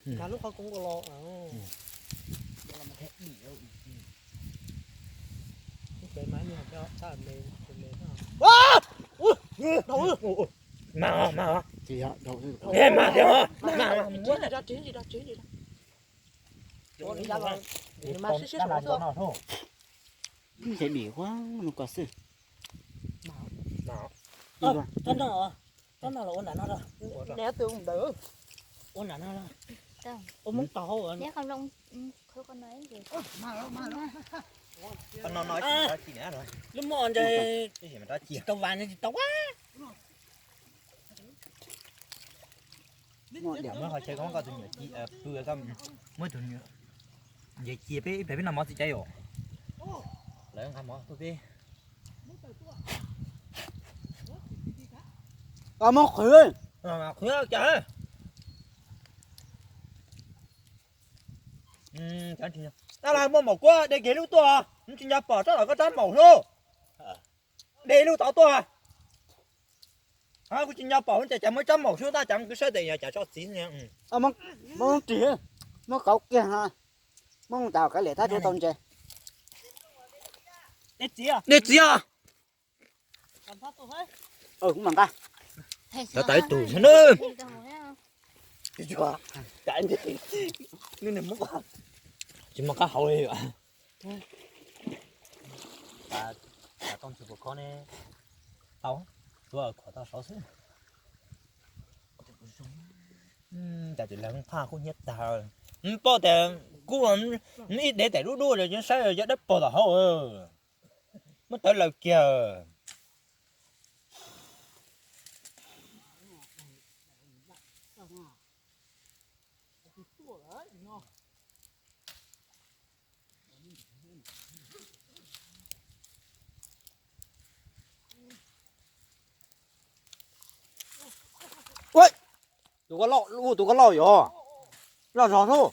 Nkag lub qhov koob ko los. Mas mas mas mas mas Ces dim ua no kom xwb. Tsob no, tsob no los ua nram no los. Neb twb ua ntawd. Ua nram no los. Ua Hmoob qaug hauv. Lub moj ntse tsis tau vas tsis tau ua. Muab qhov chaw koj, koj tus niam ci, muab tus niam ci peb ib pliag peb noj mov txiv cai os. Lawv nqa mov tuaj peb. Muab qhwv, qhwv cas. Tab los muaj maum kuab de kiag lub tuaj, tsis nco pom tsob los koj rab maum hlub. De lub tod tuaj. Kuv tsis nco pom ces cas muab tsob maum hlub tab cas kuv saib tes yog cas tsob txiv. Muab ris, muab kauv kiag, muab mus tas kav liam thab tsuav tau ntses. De txiv os. Kuv mam nqa. Tau ib tug na. Tsis muaj qab hau li. Tau ntsis puas kho ne? Tau, tuav khov tau saud xwb. Cas tus lag phaj kub hnyiab tag. Paub tias kub ib dev tes dub dub saib yog dawb paug tom hauv. Muab tawv laws kiag. Tus koj loj, tus koj loj yog loj zog xwb.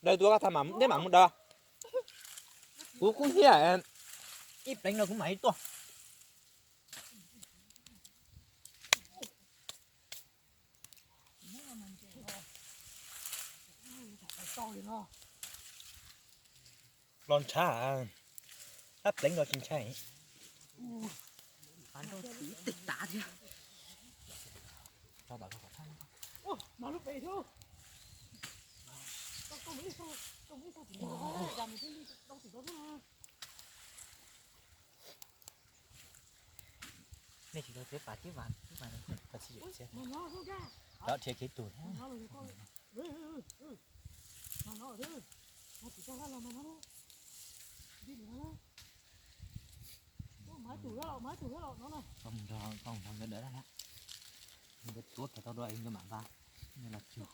Daws tus koj tha, neb mam mus daws. Kuv kub hnyiab, ib pleev no kuv mam li tuaj. Los ntshav, tab pleev los tsis ntshai. Nej tsis tau txiav pas tib vas, tib vas no koj tsis txiav. Cov dhia kev tug. Koj mus nrog, koj mus nrog nkawd dawm na. Nkawd tuav tau dua nkawd mam nqa. Nej los tswg.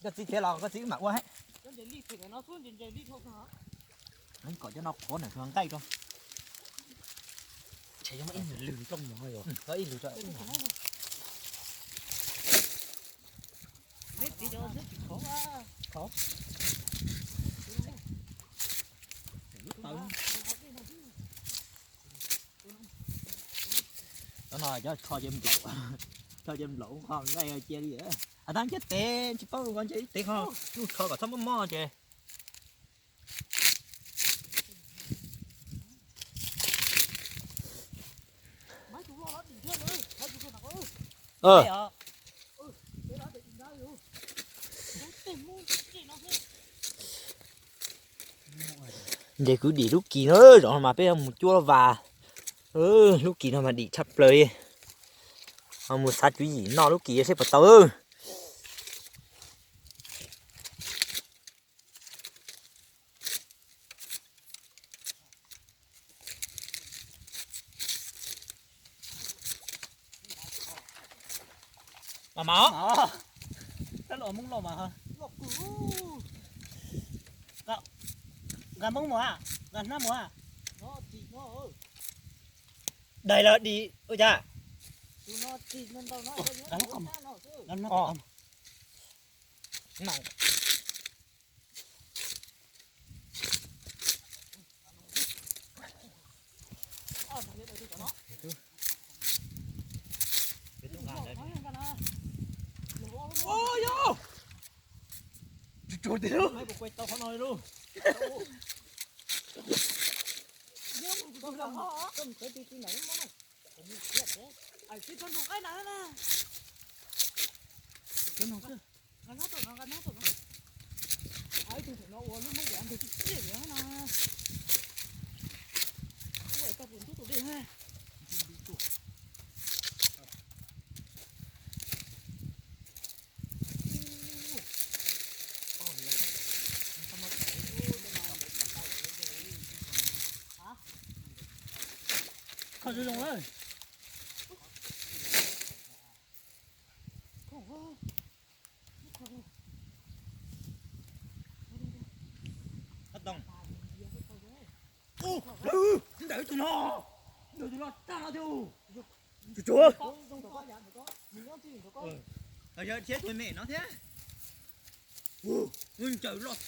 Koj txiv txiav los koj txiv mam ua. Kom cov no qhuav na, nqaij rau. Ib lwg rau. Cov no cov tsho ces nplaum, tsho ces nplaum qhov nqaij cia li. Tab ntshe tev tsis paub, ntshe ib tev qhov nuj tsho kom txhob mob mob ces. Nce kwv dim lub kis no, zaum no mas peb mus cuab vas. Lub kis no mas dim tshaj plaws li. Mus xav tswv yim noj lub kis seb puas tau. Mas mas, tab los Hmoob loj mas, nqa Hmoob mus, nqa hnab mus. Daig los dim ua cas? Tsuag tsuag tiag lauj. Ib tug thaum no ua lub moob ua ntug tij tiaj li na. Ua tau puas ntub tus dej na. Kho zoo zoo lawm. Ntawm tus no, ntawm tus no tag no thiab. Tsuag tsuag. Yog thiab tus me no thiab. Ua ncaws loj,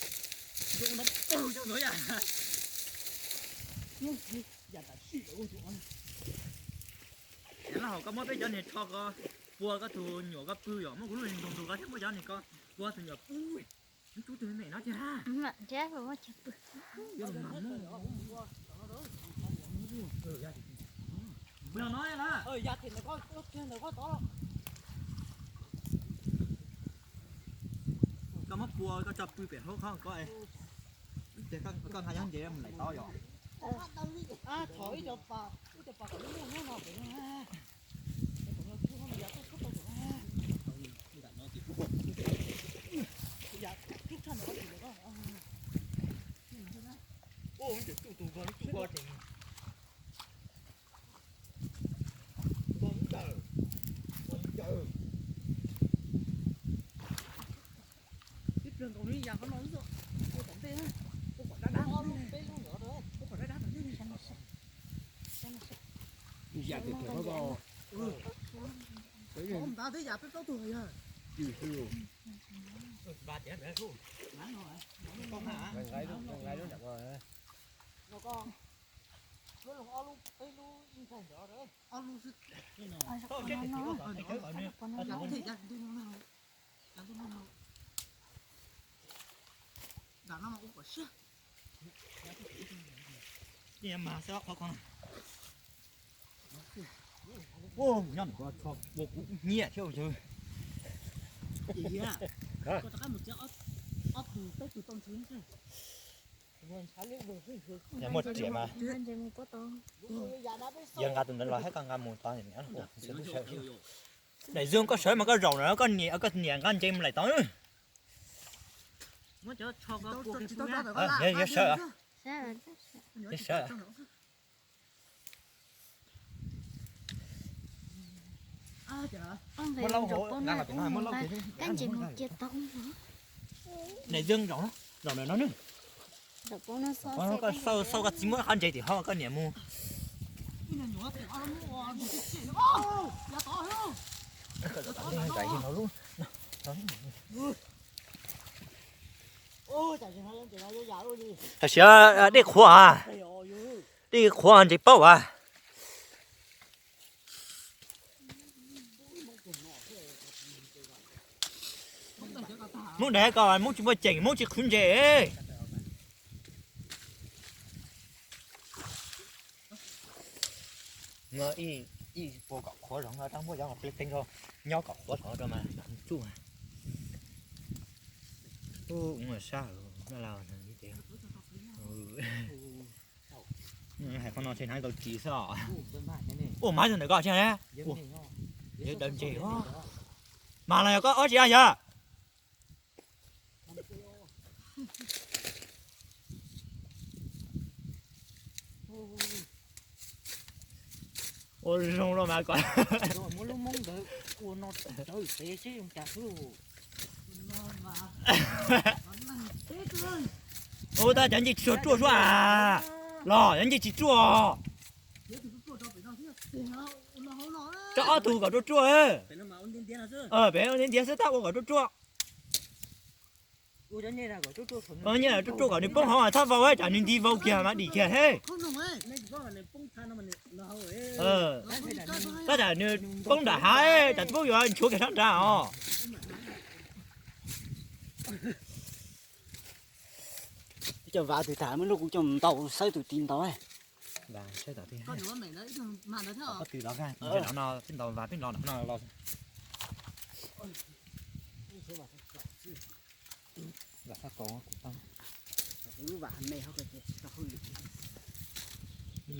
zoo no pawg cov ntawd yam. Yam tam sim lawm ua tus no. Laj hauv koj muab peb cov niag tsho ko pua koj tus nyuam ko pw yom, muab kuv lub ntug ntug ko thiab muab cov niag ko pua tus nyuam pw. Ub, tus me me no thiab. Koj muab pua koj tso pw pem hauv qhov ko. Koj nqa nyob ntses mus lawm tod yom. Thov ib co pas, ib co pas kom lub muag nyob no pem no. Tib pliag nkaus li yam qhov no xwb, ua tom ntej na, ua kom dab dab tom ntej, ua kom dab dab tom ntej. Ntawd twb yam peb plaub tug yog. Nyob nws ko tsho ua kuv nyiam thiab ua yawg. Muaj riam mas. Yog nqa tus ntawd los thiab koj nqa mus tod. Daim Zoo, koj sawv mas koj zaum no koj niam, koj niam nqa ntses mus lawm tod. Yog sawv, yog sawv. Muab lauj hauv nqa los pem no, muab lauj. Daim Zoo, zaum no, zaum no nawb. Koj xauj koj txiv muab qab ntses tim hauv koj niam mus. Tam sim dej qhuav, dej qhuav ntses paub as. Moob daim ko moob tsis muaj ceem, moob tsis qhwv ntses. Ib puas kom qhuav zog, rab muab cov ple teeb rau, nyob kom qhuav zog rau mas tsuj. Ub, sab no la tias hais qhov no ntshe hnav tau ris xwb os. Ua mas yog ntawm ko thiab na. Yog daws ntses. Mas los yog koj ob tsis a yog. Ua zoo los mas kom. Muab lub moob ntawd ua no rawv pem seb zoo cas xwb. Ua tab cov ncej tsis tshua ruaj suab a. Los cov ncej tsis ruaj. Tso ob tug kom ruaj ruaj. Pem ua ntiav ntiav xwb tab ua kom ruaj ruaj. Koj nyiaj ruaj ruaj kom nws poob hauv mas txhob vau, tsam nws nti vau kiag mas dim kiag thiab. Tab tsam nws poob nram hav, tsam tsis poob yuav nchuav kiag sab nrad os. Cov vav twg tas muab lub kuv coj ntaus xawb tus ti ntaus. Peb ntaus vav peb ntaus no los. Lub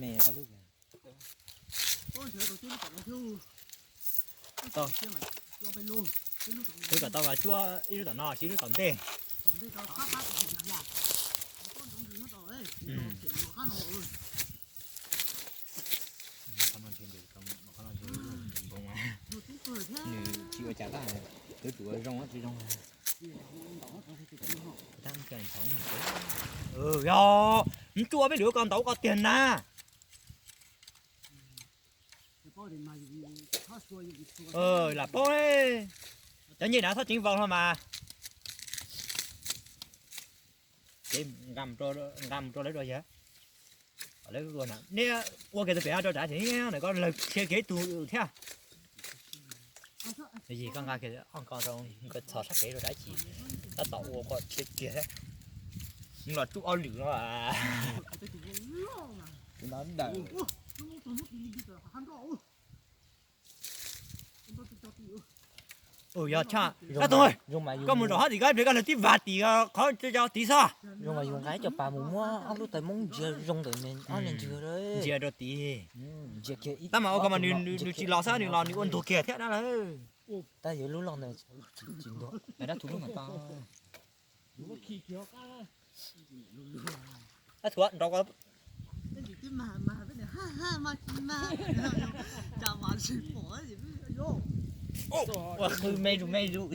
me koj lub. Wb kom tau mas cuab ib lub tom no, ib lub tom ntej. Nws tsis ua cas, twb tsuas zoo tsis zoo. Yog, nws tsuas peb lwm ko ntaus koj tiag na. Lam paub, cov nyiaj dav txhob ceev vau no mas. Ces nqa mus rau lawv dua yog, lawv ua na, neb ua kiag tus pem no rau dav ces neb koj lawv khiav kiag ib tug thiab. Yog koj nqa kiag ko rau, nkawd txhos sab kev rau dav ces tab tom ua kom khiav kiag thiab. Los tsuj ob lwm no. Yog tshaj, koj tus, koj mus zaum hov tim koj ib pliag koj lawv tib vas tim qhov tid xwb. Zoo mas yus nqa ib co pas mus muab ob lub taw moob ntsia zoo ntawm ob niag ntswg. Ntsia rau tid. Tab mas ua ko mas nws tsis los xwb, nws los nws ua ntug kiag thiab dab lawm. Tab yuav lub loj ntawd tsis ntuag. Dab tug lub mas tau. Dab tug nrau ko. Ua qw me zus me zus.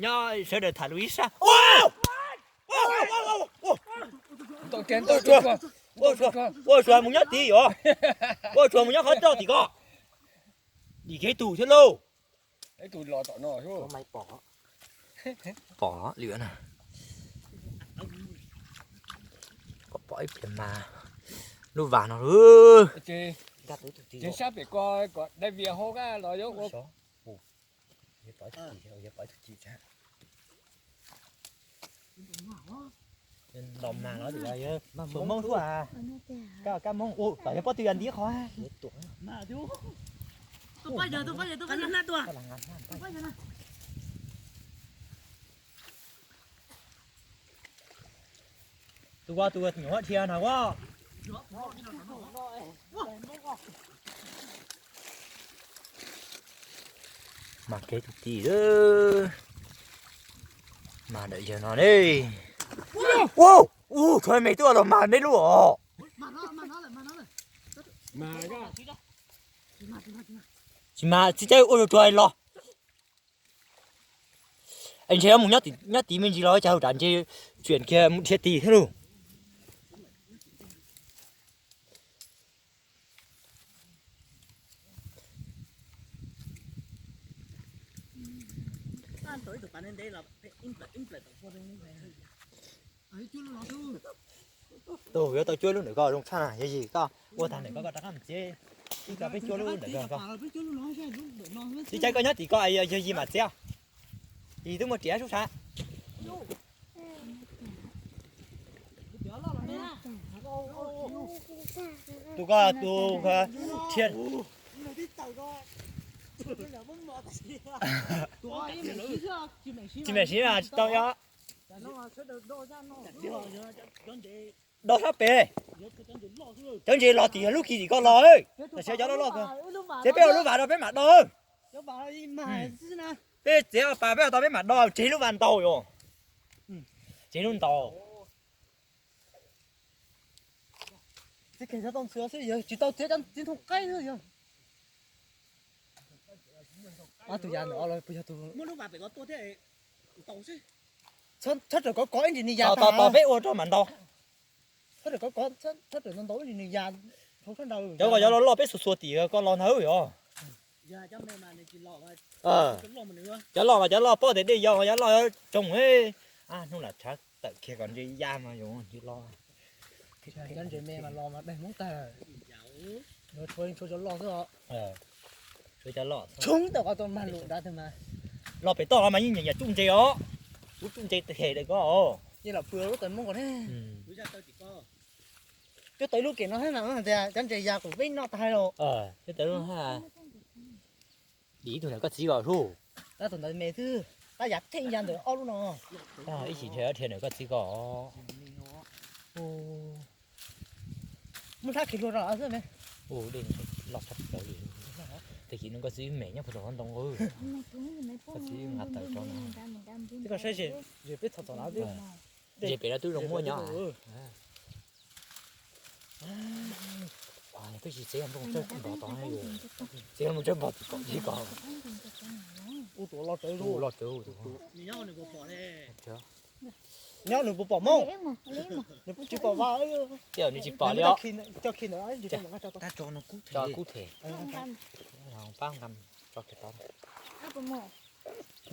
Nyob sawv daws tham lus ib sab. Ua tsuag mus nyob tid yuav. Ua tsuag mus nyob qhov roj tim ko. Dim kiag ib tug thiab lauj. Pom lwm na. Pom pom ib pliag mas lub vas no. Ces sab pem ko kom dai vias hau kaj los yuav ua. Ntaus mag no, Moob xwb. Kab Moob, tom yog pob tw yog nti qhov. Tus ko tus nyuam dhia na ko. Mas kev tus tij, mas dawm yawg no ne. Ua, ua, tshuav me twb ua los mag neb lub os. Tsis mag, tsis caij ua rau tsuag los. Es ntshe mus nyob tid me ntsis los cas hauv tsam ntshe tsuam kiag mus dhia tid thiab lauj. Tus yuav tau cuab lub ntawm ko zoo tshaj na, yog yim koj ua tag ntawm ko koj rov qab mus txiav. Ib co peb cuab lub ntawm ko. Tsis caij koj nyob tim ko, yog yim mam txiav. Yim twb muaj riam sub sav. Tus ko tus dhia. Tsis meem siv tsis tau yog. Do sab pem. Cov ntses los tim lub kis tim ko los. Tam sim cov loj loj ko. Ces peb ua lub vas rau peb mam do. Peb txiav pas peb tau peb mam do, tseg lub vas ntaus yom. Tseg lub ntaus. Tsis tau txiav txiv thooj qaib xwb yog. Ob tug yav ntawm os los puas yog tus. Muab lub vas pem ko tua thiab ntaus xwb. Txhob raws kov kov ib ntsis ni yav tag. Tos peb ua rau mam ntaus. Cov koj cov loj loj peb xuas xuas tim koj los ntawd yom. Cov loj mas cov loj pob tes dej yos, cov loj tsoom, hnub lam tshav tawm kiag kom ntse ya mas yus los. Cov ntses me mas los mas daig hmoob tag. Tshuav cov loj xwb os. Tshuav cov loj. Tshoob tawm qhov tau mag lus dav tag mas. Los pem toj mas yeej nyiam nyiam tsuj ntses os. Kuv tsuj ntses them daim ko os. Yeej los pw lub tawm Hmoob ko ne. Cuab tau ib lub kev no thiab na, tias cov ntses ya kuv peb noj tag los. Cuab tau lub hab. Dim ib tug ntawm koj txiv ko hlub. Tab tus ntawd me xwb, tab yam theej ya ntawm ob lub no. Ib chim ntshe dhia ntawm koj txiv ko. Muab sab khi hlua rau xwb me. Ua dej loj tshaj plaws li. Tag kis no koj txiv me nyob puag tom ntoo. Koj txiv nqa taws rau no. Twb koj saib ze, ze peb txhom txom no twb, ze pem no twb zoo muab nyob. Twb tsis txiv nplooj tsawb npog tod, txiv nplooj tsawb npog tim kaum tib ko. Ub, tuav loj tsawv, loj tsawv. Nyob nws puas pom Hmoob? Nws kuj tsis pom vas. Tej nws tsis pom li os. Coj khi ntawd, tso kub them. Pab nqa tso kiag tod.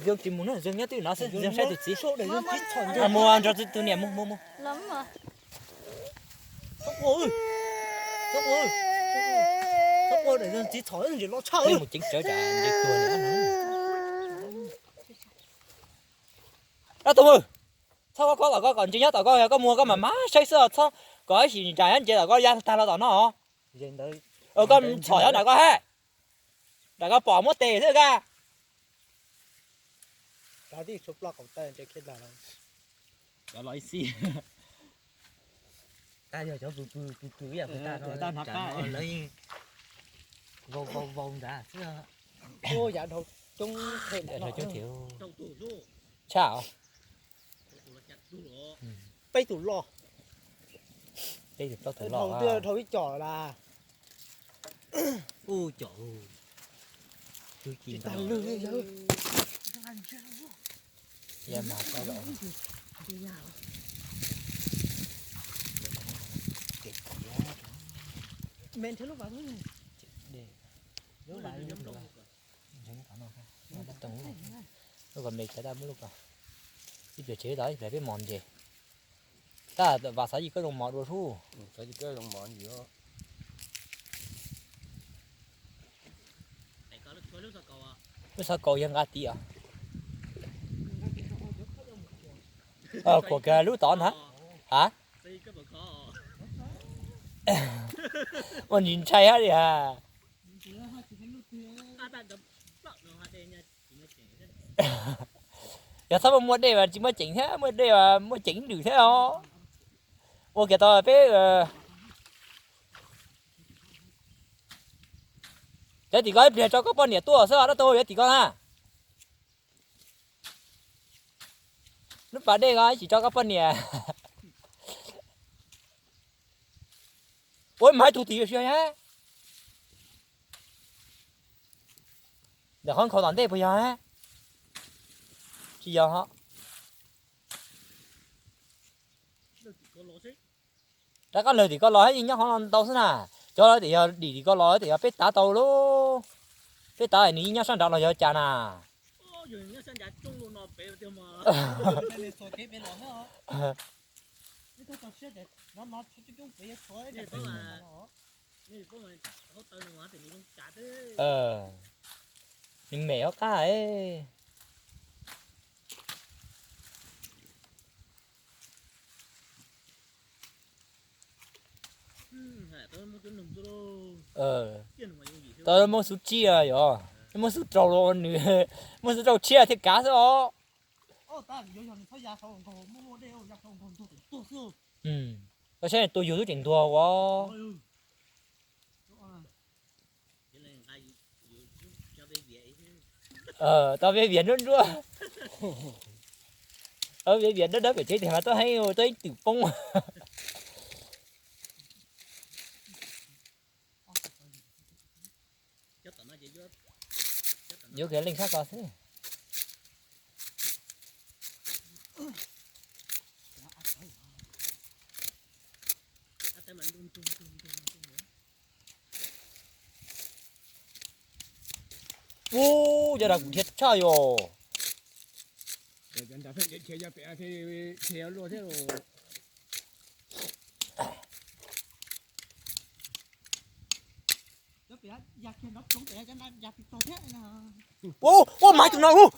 Zeeg tsis mus na, Zeeg nyob twj no xwb, Zeeg saib tus txiv. Mus nrog tus niam mus, mus mus. Txhob quaj, txhob quaj, txhob quaj, txiv txhom ntses loj tshaj. Mus ceev tsawv tsam ntses tuag li. Dab tuag, txhob koj kom koj kom ntses nyob tom koj, yog koj muag koj mam mam saib xwb, txhob kom ib sim ntsam nyob ntses tom koj ya tag los tom no. Koj txhom nyob nram koj hab, nram koj pom muab tes xwb koj. Tab yog cov pw pw pw pw ib yam pw tag no, lawv yeej vau vau vau nrad xwb. Yav dhau coob them, tshaj os. Peb tus loj, peb tus plaub tus loj, dhau ib com las. Ub, com, tsis tag lwg li yawg. Me nrhiav lub vas, lub vas, lub kom me cov daj muab lub ko. Ib pliag tsev tod ib pliag peb mos ntses. Tab vas xav yim koj zoo mos dua sub. Lub xav kaus yog nqa tid os. Kuam kiag lub tod ntag. Ha? Ua ntsis ntshai hab li ha. Yog txhob muaj dej mas tsis muaj ceem thiab, muaj dej mas muaj ceem lwm thiab os. Ua kiag tau peb. Cov tim ko ib pliag tso koj poj niam tuaj xwb dab tuag, cov tim ko na. Lub pas dej ko tsis tso koj poj niam. Ua mas hais tug tim yog ntawm qhov nkhaus tom ntej puas yog? Tsis yog. Rov qab lawg tim ko los yeej nyob qhov no ntau xwb na. Cov lawv tias yog dim tim ko los tias yog peb tav tau lauj. Peb tav nws yeej nyob sab nrad los yog cas na. Nws mem ob qab. Tau muab xub tsib yog, muab xub rau los nws, muab xub rau tshiab thiaj kav xwb os. Koj saib tus yug twb tseem ntuag ua. Tau peb vias nruab nruab. Peb vias dawb dawb pem tsev tiag mas tuaj heev, tuaj ib twm poob. Yuav kiag leej sab ko xwb. Ub, cov no kuv dhia tshaj yom. Ua, ua, mas tus no ub.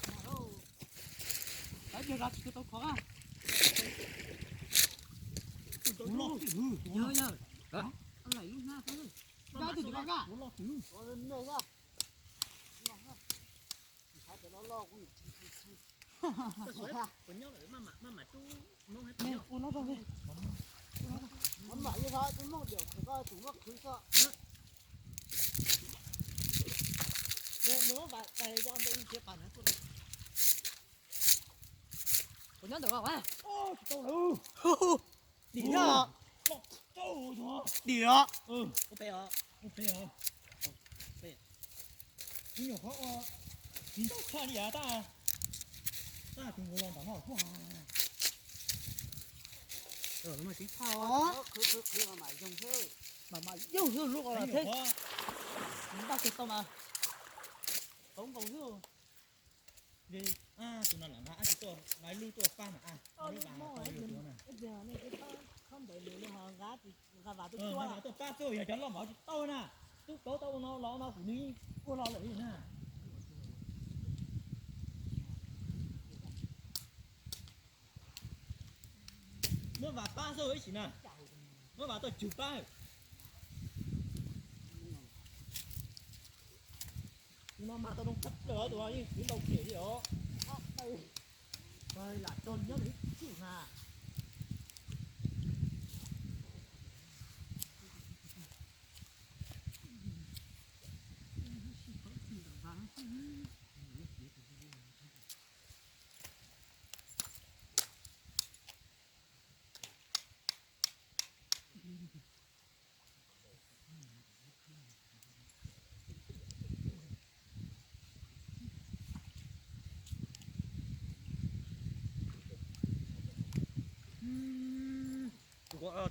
Kuv nyob ntawm ko. Dim thiab. Dim os. Ib nyuag qhov ua tsis ntau tshaj li, tab tab tus nkaus los ntawm no kuj mas mas yooj xwb lub ko los thiab. Npaj kiag tau mas tau nkaus xwb. Tus no lam nqa ab tsis tuaj, nqa lub tuaj pab mas ab, lub vas tau yus tuaj na. Nqa vas tuaj pab xwb, yog cov loj mas tsis tau na. Tub kauv tau ua no los no kuv nws ua los lawm na. Muab vas pab xwb ib sim na. Muab vas tuaj cug pab. Tus no mas tau zoo tshaj plaws, tus no yeej kwv ntau pem li os. Lam tso nyob ib txuj na.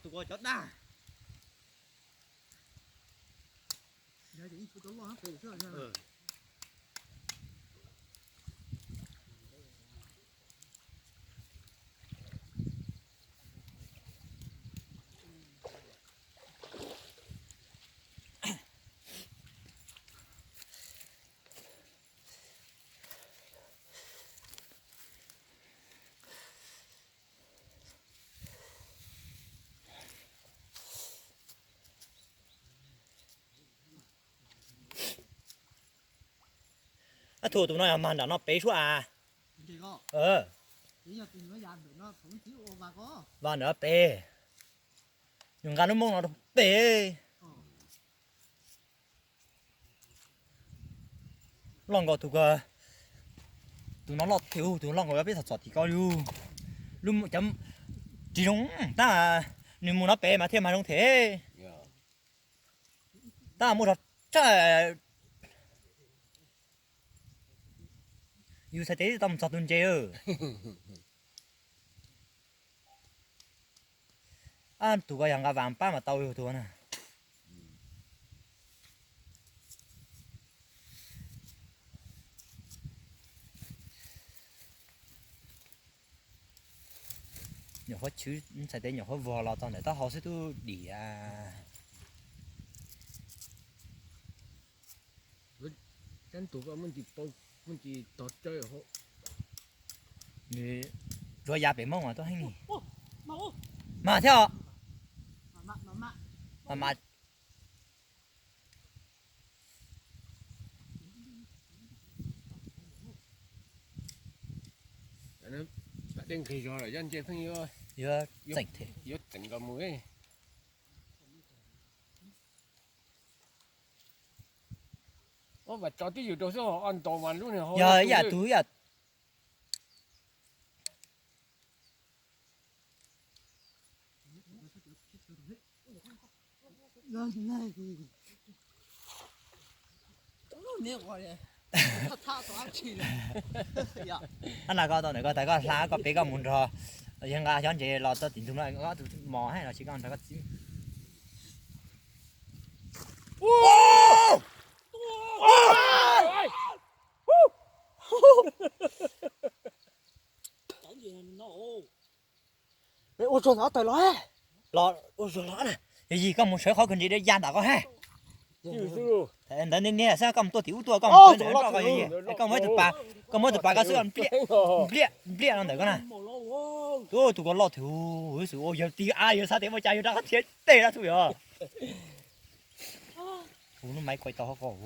Tus ko cov daj. Ab, thaum tus no yog mag nram no pem suab as. Vas nram no pem, yus nqa lub moob no rau pem. Loj nkaus tus, tus no loj tiag, tus loj nkaus peb txhom txhom tim ko li. Lub cov tsis zoo tab nws mus no pem mas thiaj mag zoo them. Tab muaj zog tshaj. Yus txhais tes tau mus txog tus ntses. Ab, tus ko yog nqa vas pab mas tau yus tus na. Nyuam qhuav chwv txhais tes nyuam qhuav vog los txog ntawm taub hau xwb twb dim. Nws zuav yav pem Hmoob mas tuaj heev li. Mas thiab os. Mas mas. Dej nqig zog lawm, yob nce pheej yuav txeem thiab, yuav txeem nkaus mus. Ob, vas tso twb yus rau xwb, ob ntaus mas lub niag hauv yog ib yam tus ib yam. Ab, na koj tau ntawm koj tas koj hla koj pem koj mus nrog, yog nqa cov ntses los txog tim ntug no, ob tug mos hais los sis koj nrog koj txiv. Ua tsaug ntawm ob tawm los. Los, ua tsaug los na. Yog yig koj mus sawv qhov kawg nti ya ntawm koj ha. Ntawd niaj niaj xwb koj mus tuaj tim ub tuaj koj mus sawv ntawm roj koj yog yig. Koj muab tus pas, koj muab tus pas koj xwb npliaj, npliaj no ntawm koj na. Tus ko loj twg, xwm ua yawg tig av yawg xav tias ua cas yawg rov qab thiab tej dab tsi yog. Tus lub maiv kuaj tau hauv koj.